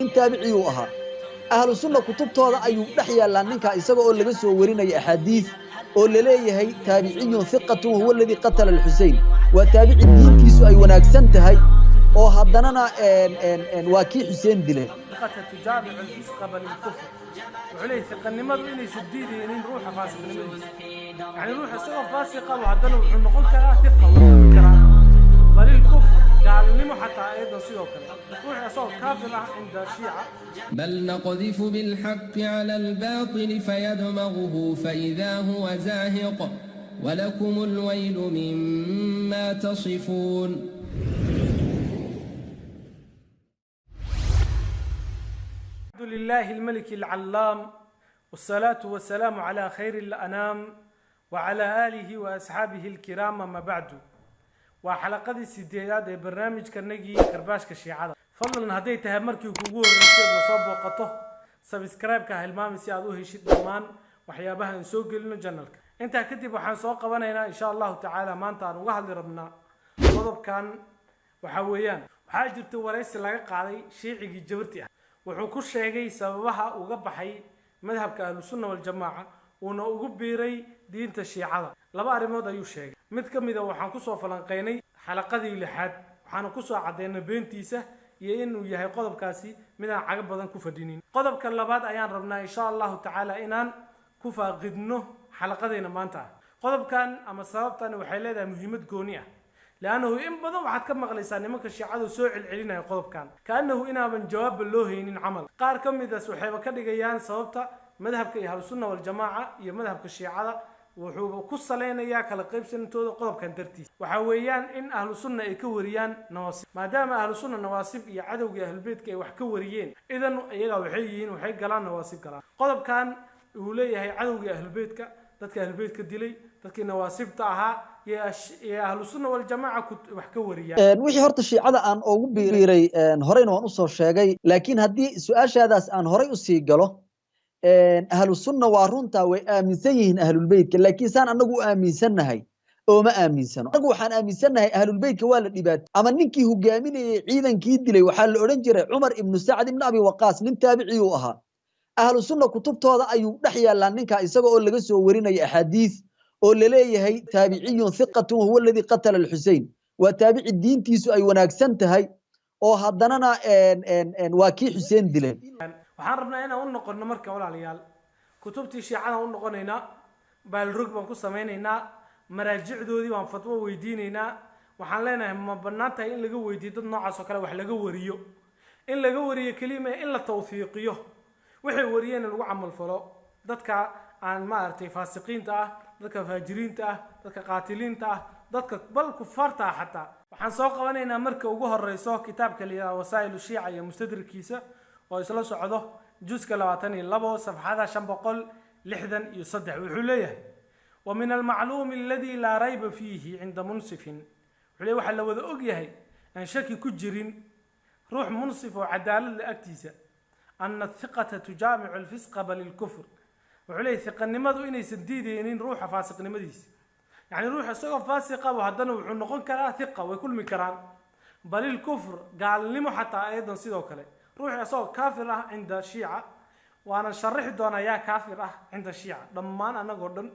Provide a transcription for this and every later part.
Nin taabiciyuu ahaa. Ahlu sunna kutubtooda ayuu dhex yaallaa ninkaa, isaga oo laga soo warinaya axaadiis oo laleeyahay taabiciyun hiqatun wahuwa aladii qatala Alxusein. Waa taabici diintiisu ay wanaagsan tahay oo haddanana waa kii Xuseen dilay. الثقة تجامع الفسق بل الكفر. Wuxuu leeyahay hiqanimadu inaysan diidaynin ruuxa faasiqnimadiisa, yani ruuxa isagoo faasiqa haddana wuxuu noqon karaa hiqa, wuu noqon karaa. بل الكفر, gaalnimo xataa ayadoo sidoo kale ruuxa isagoo kaafir ah عند الشيعة. بل نقذف بالحق على الباطل فيدمغه فإذا هو زاهق ولكم الويل مما تصفون. الحمد لله الملك العلام، والصلاة والسلام على خير الأنام وعلى آله وأصحابه الكرام، أما بعد. Waa xalaqadii sideedaad ee barnaamijkanagii Karbaashka Shiicada. Fadlan, hadday tahay markii kugu horreysay ood lasoo booqato, subscribe-ka ha hilmaami si aad u heshid dhammaan waxyaabaha aan soo gelino channelka. Intaa kadib, waxaan soo qabanaynaa, insha Allahu tacaala, maanta aan uga hadli rabnaa qodobkan. Waxaa weeyaan, waxaa jirta waraysi laga qaaday shiicigii Jabarti ah. Wuxuu ku sheegay sababaha uga baxay madhabka Ahlusunna Waljamaaca uuna ugu biiray diinta Shiicada. Laba arrimood ayuu sheegay. Mid ka mida waxaan kusoo falanqeynay xalaqadii lixaad, waxaana kusoo caddeynay beentiisa iyo inuu yahay qodobkaasi mid aan cago badan ku fadhinin. Qodobka labaad ayaan rabnaa, insha Allahu tacaala, inaan ku faaqidno xalaqadayna maanta ah. Qodobkan ama sababtani waxay leedahay muhiimad gooni ah, لأنه in badan waxaad ka maqlaysaa nimanka Shiicadu soo celcelinaya qodobkan, كأنه inaaban jawaabba loo haynin camal. Qaar ka midaas waxayba ka dhigayaan sababta madhabka iyo Ahlusunna Waljamaaca iyo madhabka Shiicada wuxuuba ku salaynayaa kala qaybsanantooda qodobkan dartiis. Waxa weeyaan in Ahlu Sunna ay ka wariyaan Nawaasib. Maadaama Ahlu Sunna Nawaasib iyo cadowgii Ahlulbeytka ay wax ka wariyeen, idan iyaga waxay yihiin, waxay galaan Nawaasib galaan. Qodobkan uu leeyahay cadowgii Ahlulbeytka, dadka Ahlulbeytka dilay, dadkii Nawaasibta ahaa iyo Ahlu Sunna Waljamaaca wax ka wariyaan. Wixii horta Shiicada aan ugu biiray horeyna waan usoo sheegay, laakiin haddii su-aashaadaas aan horey usii galo, Ahlu Sunna waa runtaa, way aaminsan yihiin Ahlulbeytka, laakiin saan annagu u aaminsannahay ooma aaminsano. Annagu waxaan aaminsannahay Ahlulbeytka waa la dhibaato ama ninkii hogaaminayey ciidankii dilay waxaa la odhan jiray Cumar ibnu Sacd ibnu Abi Waqaas. Nin taabiciyuu ahaa. Ahlu Sunna kutubtooda ayuu dhex yaallaa ninkaa, isaga oo laga soo warinaya axaadiis oo laleeyahay taabiciyun hiqatun wahuwa aladii qatala Alxusein. Waa taabici diintiisu ay wanaagsan tahay oo haddanana waa kii Xuseen dilay. Waxaan rabnaa inaan u noqono marka, walaalayaal, kutubtii Shiicadaan u noqonaynaa, baalrog baan ku samaynaynaa, maraajicdoodii baan fatwo weydiinaynaa. Waxaan leenahay, ma bannaan tahay in laga weydiiyo dad noocaas oo kale wax laga wariyo? In laga wariyo kelima, in la tawhiiqiyo, waxay wariyeen in lagu camalfalo, dadka aan maaragtay faasiqiinta ah, dadka faajiriinta ah, dadka qaatiliinta ah, dadka bal kufaarta ah xataa. Waxaan soo qabanaynaa marka ugu horeyso kitaabka la yidhaha Wasaa'ilu Shiica iyo mustadrkiisa oo isla socdo, juska 22, safxada 563. Wuxuu leeyahay: ومن المعلوم الذي لا ريب فيه عند منصف. Wuxuu leeyahay, waxaa la wada og yahay, aan shaki ku jirin ruux munsif oo cadaalad la agtiisa, أن الثقة تجامع الفسق بل الكفر. Wuxuu leeyahay hiqanimadu inaysan diidaynin ruuxa faasiqnimadiisa, yacni ruuxa isagoo faasiqaba haddana wuxuu noqon karaa hiqa, way kulmi karaan. بل الكفر, gaalnimo xataa ayadan sidoo kale ruuxa isagoo kaafir ah عند الشيعة. Waana sharaxi doonaa yaa kaafir ah عند الشيعة. Dhammaan annagoo dhan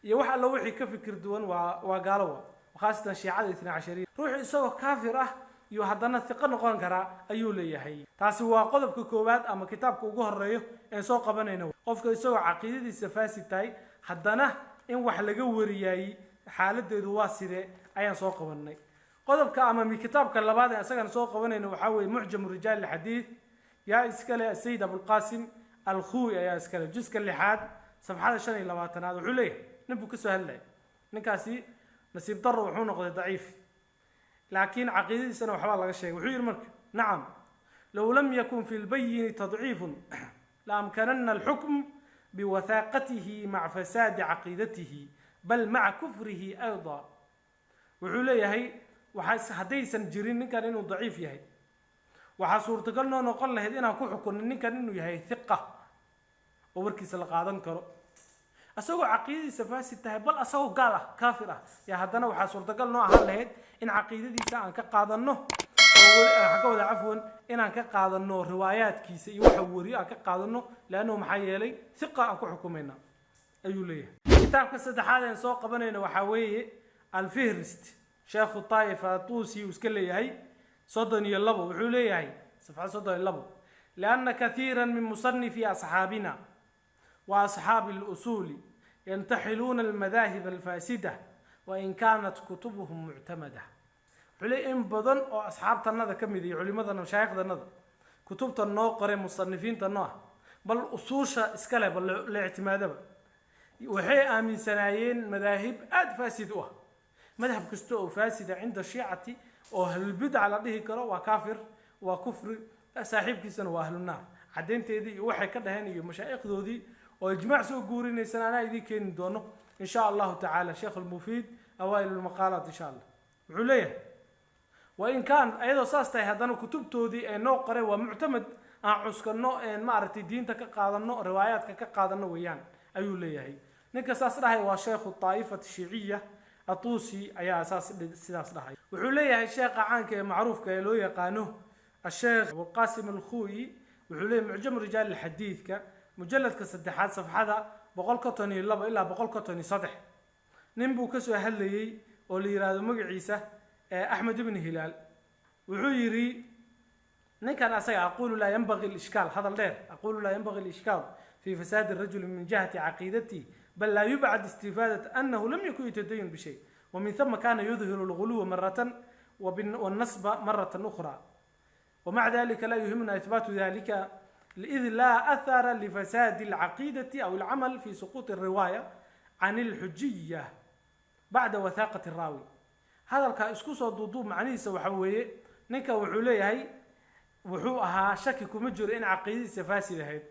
iyo wax alla wixii ka fikir duwan waa gaalo, wa khaasatan Shiicada Itna Cashariya. Ruuxu isagoo kaafir ah iyo haddana hiqo noqon karaa ayuu leeyahay. Taasi waa qodobka koowaad ama kitaabka ugu horeeyo een soo qabanayno. Qofka isagoo caqiidadiisa faasid tahay haddana in wax laga wariyaayey, xaaladeedu waa sidee, ayaan soo qabanay. Qodobka ama kitaabka labaad ee isagana soo qabanayno waxaa weeye Mucjamu Rijaal Alxadiid. Yaa iskale? Sayid Abulqasim Alkhuwi ayaa iskale. Juska lixaad, safxada 25aad, wuxuu leeyahay, nin buu kasoo hadlaya. Ninkaasi nasiib daro wuxuu noqday daciif, laakiin caqiidadiisana waxbaa laga sheegay. Wuxuu yihi marka: نعم، لو لم يكن في البين تضعيف لأمكننا الحكم بوثاقته مع فساد عقيدته بل مع كفره أيضا. Wuxuu leeyahay, waxaa haddaysan jirin ninkan inuu daciif yahay, waxaa suurtagal noo noqon lahayd inaan ku xukunno ninkan inuu yahay hiqa oo warkiisa la qaadan karo, asagoo caqiidadiisa faasid tahay, bal asagoo gaal ah, kaafir ah yaa haddana waxaa suurtagal noo ahaan lahayd in caqiidadiisa aan ka qaadanno oo Waxaan ka wada, cafwan, inaan ka qaadano riwaayaadkiisa iyo waxa uu wariyo aan ka qaadano, leannahu maxaa yeelay hiqa aan ku xukumayna, ayuu leeyahay. Kitaabka saddexaad een soo qabanayna waxaa weeye Alfihrist, Sheekhu Taa'if Atuusi uu iska leeyahay, 32. Wuxuu leeyahay safxad 32: لأن كثيرا من مصنفي أصحابنا وأصحاب الأصول ينتحلون المذاهب الفاسدة وإن كانت كتبهم معتمدة. Wuxuu leeyahy in badan oo asxaabtanada ka mid iyo culimadana, mashaayikhdanada kutubta noo qoray, musanifiinta noo ah, bal usuusha iska leh, bal la ictimaadaba, waxay aaminsanaayeen madaahib aada faasid u ah. Madhab kasta oo faasida cinda shiicati oo ahlulbidca la dhihi karo waa kaafir, waa kufri, saaxiibkiisana waa ahlunaar. Caddaynteedii iyo waxay ka dhaheen iyo mashaa'ikhdoodii oo ijmaac soo guurinaysana anaa idiin keeni doono, in sha Allahu tacaala, Sheekh Almufiid, awaa'il lmaqaalaat, insha Allah. Wuxuu leeyahay, wain kaan ayadoo saas tahay, haddana kutubtoodii ee noo qoray waa muctamad aan cuskano, een maaragtay diinta ka qaadano, riwaayaadka ka qaadano weeyaan, ayuu leeyahay. Ninka saas dhahay waa Sheekhu Taa'ifat Shiiciya Atuusi ayaa saas sidaas dhahay. Wuxuu leeyahay sheekha caanka ee macruufka ee loo yaqaano Asheekh Abulqasim Alkhuyi, wuxuu leeyahay Mucjam Rijaal Alxadiidka, mujalladka saddexaad, safxada 152 ilaa 153. Nin buu kasoo hadlayey oo la yidhaahdo magaciisa Axmed ibn Hilaal. Wuxuu yidhi ninkan asaga: aqulu laa yanbaghi lishkaal, hadal dheer, aqulu laa yanbaghi alishkaal fi fasaadi الrajuli min jihati caqiidatihi, bal laa yubcad istifaadat anahu lam yakun yatadayun bishay, ومن ثم كان يظهر الغلو مرة والنصب مرة أخرى، ومع ذلك لا يهمنا إثبات ذلك، إذ لا أثر لفساد العقيدة أو العمل في سقوط الرواية عن الحجية بعد وثاقة الراوي. Hadalkaa isku soo duuduub, macnihiisa waxa weeye, ninka wuxuu leeyahay, wuxuu ahaa, shaki kuma jiro in caqiidadiisa faasid ahayd,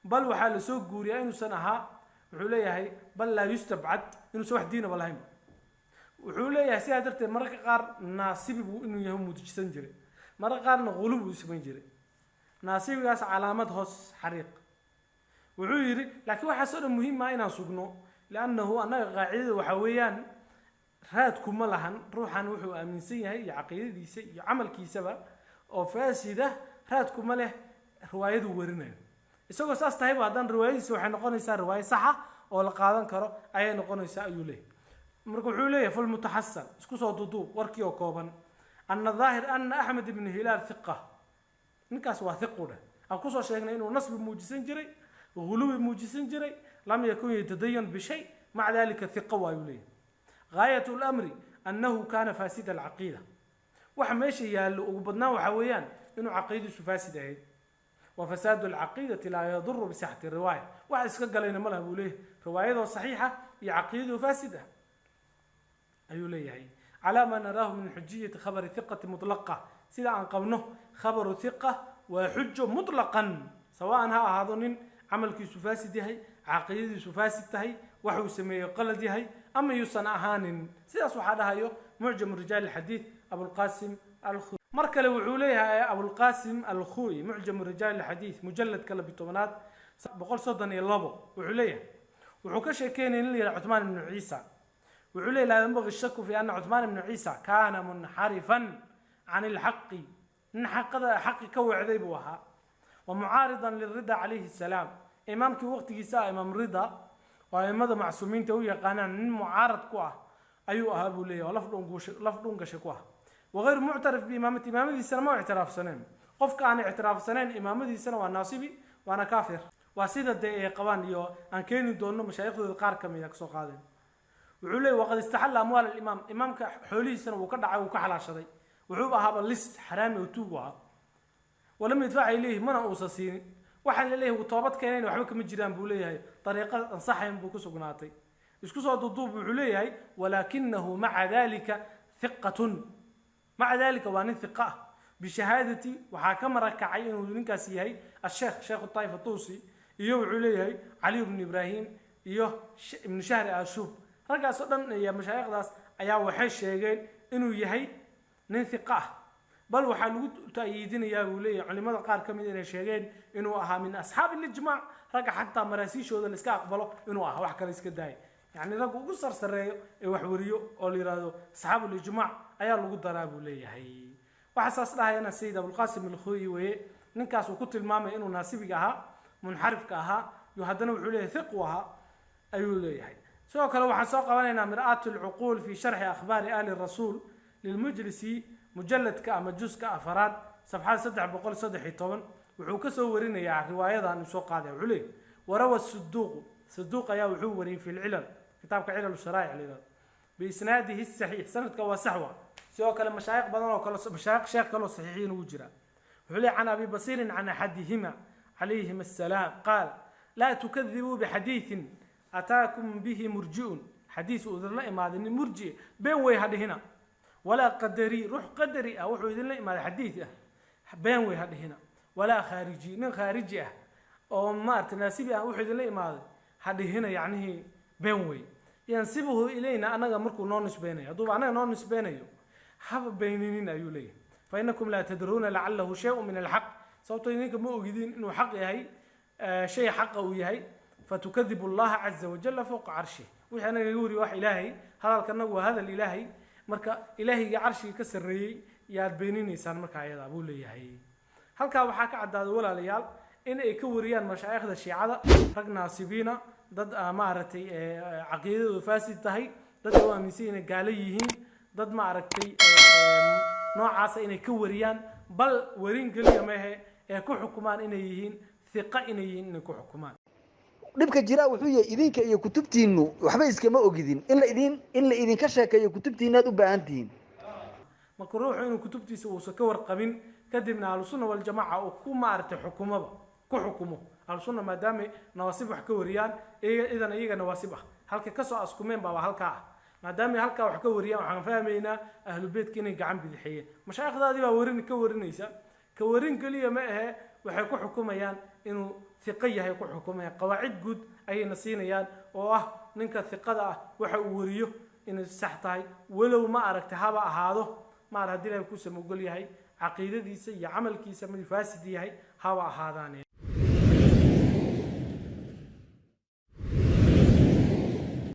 bal waxaa lasoo guuriyaa inuusan ahaa, wuxuu leeyahay, bal laa yustabcad inuusan wax diinaba lahayn. Wuxuu leeyahay sidaa darteed mararka qaar naasibi buu inuu yahay muujisan jiray, mararka qaarna qulu buu samayn jiray. Naasibigaas calaamad hoos xariiq. Wuxuu yidhi, laakiin waxaasoo dhan muhiim maa inaan sugno, liannahu annaga qaacidada waxaa weeyaan raadkuma lahan ruuxan wuxuu aaminsan yahay iyo caqiidadiisa iyo camalkiisaba oo faasida, raadkuma leh riwaayaduu warinayo. Isagoo saas tahayba, haddana riwaayadiisa waxay noqonaysaa riwaayo saxa oo la qaadan karo ayay noqonaysaa, ayuu leeyahay. Marka wuxuu leeyahay: falmutaxasan, isku soo duduub warkii oo kooban, ana daahir ana Axmed ibnu Hilaal hiqa. Ninkaas waa hiqu dheh. Aan kusoo sheegnay inuu nasbi muujisan jiray, guluwi muujisan jiray, lam yakun yatadayan bishay, maca dalika hiqa waayuu leeyahay. gaayat lamri annahu kana faasida alcaqiida. Waxa meesha yaallo ugu badnaan waxaa weeyaan inuu caqiidadiisu faasid ahayd. Wa fasaadu alcaqiidati laa yaduru bisixati riwaaya. Wax iska galayna ma laha, buu leeyahay, riwaayadoo saxiixa iyo caqiidadoo faasid ah, ayuu leeyahay. Calaa ma naraahu min xujiyati khabari hiqati mutlaqa, sida aan qabno khabaru hiqa waa xujo mutlaqan, sawaan ha ahaado nin camalkiisu faasid yahay, caqiidadiisu faasid tahay, wax uu sameeyey qalad yahay, ama yuusan ahaanin. Sidaas waxaa dhahayo Mucjam Rijaal Alxadiid, Abulqasim Alkhuy. Mar kale wuxuu leeyahay Abulqasim Alkhuy, Mucjam Rijaal Alxadiid, mujalladka 12aad, 132, wuxuu leeyahay, wuxuu ka sheekeynaya nin la yidhaha Cuthmaan ibnu Ciisa. Wuxuu leeyahy: laa yanbaghi shaku fi ana Cuthmaan ibnu Ciisa kaana munxarifan can ilxaqi. Nin xaqada xaqi ka wecday buu ahaa, wa mucaaridan lirida calayhi salaam. Imaamkii waqtigiisa ah, Imaam Rida, oo aimada macsuumiinta u yaqaanaan, nin mucaarad ku ah ayuu ahaa, buu leeyahy, oo laf dhungasha ku ah. Wagayru muctarif biimaamati, imaamadiisana ma ictiraafsaneen. Qofka aan ictiraafsanayn imaamadiisana waa naasibi, waana kaafir. Waa sida dee ay qabaan iyo aan keeni doono mashaayikhdooda qaar ka mida kasoo qaadeen. Wuxuu leeyay: waqad istaxalla amwaal alimaam. Imaamka xoolihiisana wuu ka dhacay, wuu ka xalaashaday. Wuxuu ahaaba lis xaraami oo tuug ahaa. Walam yadfaca ilayhi, mana uusa siinin. Waxaan la leeyahay wuu toobad keenayn, waxba kama jiraan, buu leeyahay. Dariiqa ansaxayn buu ku sugnaatay. Isku soo duduub, wuxuu leeyahay: walaakinahu maca dalika hiqatun. Maca dalika waa nin hiqa ah bishahaadati. Waxaa ka marakacay inuu ninkaas yahay asheekh, Sheekhu Taaifa Tuusi, iyo wuxuu leeyahay Cali ibnu Ibraahim iyo Ibnu Shahri Ashuub. Raggaas oo dhan iyo mashaayikhdaas ayaa waxay sheegeen inuu yahay nin hiqa ah. Bal waxaa lagu ta'yiidinayaa, buu leeyahay, culimada qaar ka mid inay sheegeen inuu ahaa min asxaabi alijmaac, ragga xataa maraasiishooda la iska aqbalo inuu ahaa. Wax kale iska daaya, yacni ragga ugu sarsareeyo ee wax wariyo oo la yidhaahdo asxaabu lijmaac ayaa lagu daraa, buu leeyahay. Waxa saas dhahayana Sayid Abulqaasim Alkhuyi weeye. Ninkaas uu ku tilmaamay inuu naasibiga ahaa, munxarifka ahaa, iyo haddana wuxuu leeyahay hiqu ahaa ayuu leeyahay. Sidoo kale waxaan soo qabanaynaa Mir'aat Alcuquul fi sharxi akhbaari ali rasuul lilmujlisi, mujalladka ama juska afaraad, safxada 313. Wuxuu kasoo warinayaa riwaayadan uu soo qaadaya. Wuxuu leeyahy: warawa suduuqu, saduuq ayaa wuxuu wariyey fi lcilal, kitaabka Cilal Sharaa'ic la yihahdo, biisnaadihi saxiix, sanadka waa saxwa. Sidoo kale mashaayikh badan oo kale, mashaayikh sheekh kaloo saxiixiin ugu jira. Wuxuu leeyahy: can Abi Basiirin can axadihima calayhim assalaam qaal: laa tukadibuu bixadiiثin ataakum bihi murji'un, xadiis uu idinla imaaday nin murji been wey ha dhihina, walaa qadari, ruux qadari ah wuxuu idinla imaaday xadiis ah been wey ha dhihina, walaa khaariji, nin khaariji ah oo maarata naasibi ah wuxuu idinla imaaday ha dhihina, yacnihii been wey. Yansibuhu ilayna, annaga markuu noo nisbeynayo, hadduuba annaga noo nisbeynayo haba beeninin ayuu leeyahay. Fa inakum laa tadruuna lacalahu shayun min alxaq, sababtoo idinka ma ogidin inuu xaq yahay, shay xaqa uu yahay. Fatukadibu Allaha caza wajalla fowqa carshih. Wixii anaga laga wariyo wax Ilaahay, hadalka anagu waa hadal Ilaahay, marka Ilaahayga carshiga ka sarreeyey yaad beeninaysaan marka ayadaa buu leeyahay. Halkaa waxaa ka caddaaday, walaalayaal, in ay ka wariyaan mashaayikhda Shiicada rag naasibiina, dad maaragtay caqiidadoodu faasid tahay, dad ay u aaminsan inay gaalo yihiin, dad maaragtay noocaasa inay ka wariyaan. Bal warin keliya mehe ee ku xukumaan inay yihiin hiqa, inay yihiin, inay ku xukumaan. Dhibka jiraa wuxuu yahay idinka iyo kutubtiinu waxba iskama ogidin. In la idinka sheekeeyo kutubtiinaad u baahan tihiin. Marka ruuxu inuu kutubtiisa uusan ka warqabin, kadibna Ahlusunna Waljamaca uu ku maaragtay xukumoba ku xukumo Ahlusunna, maadaamay nawaasib wax ka wariyaan, idan iyaga nawaasib ah halka kasoo askumeen baaba halkaa ah. Maadaamay halkaa wax ka wariyaan, waxaan fahmaynaa ahlu beytka inay gacan bidixeeyeen. Mashaayikhdaadii baa warin ka warinaysa. Ka warin keliya ma ahe, waxay ku xukumayaan inuu hiqo yahay, ku xukumayaan. Qawaacid guud ayayna siinayaan oo ah ninka hiqada ah waxa uu wariyo inay sax tahay, walow ma aragtay haba ahaado maar haddii Ilahay ku samogol yahay caqiidadiisa iyo camalkiisa mid faasid yahay haba ahaadaane.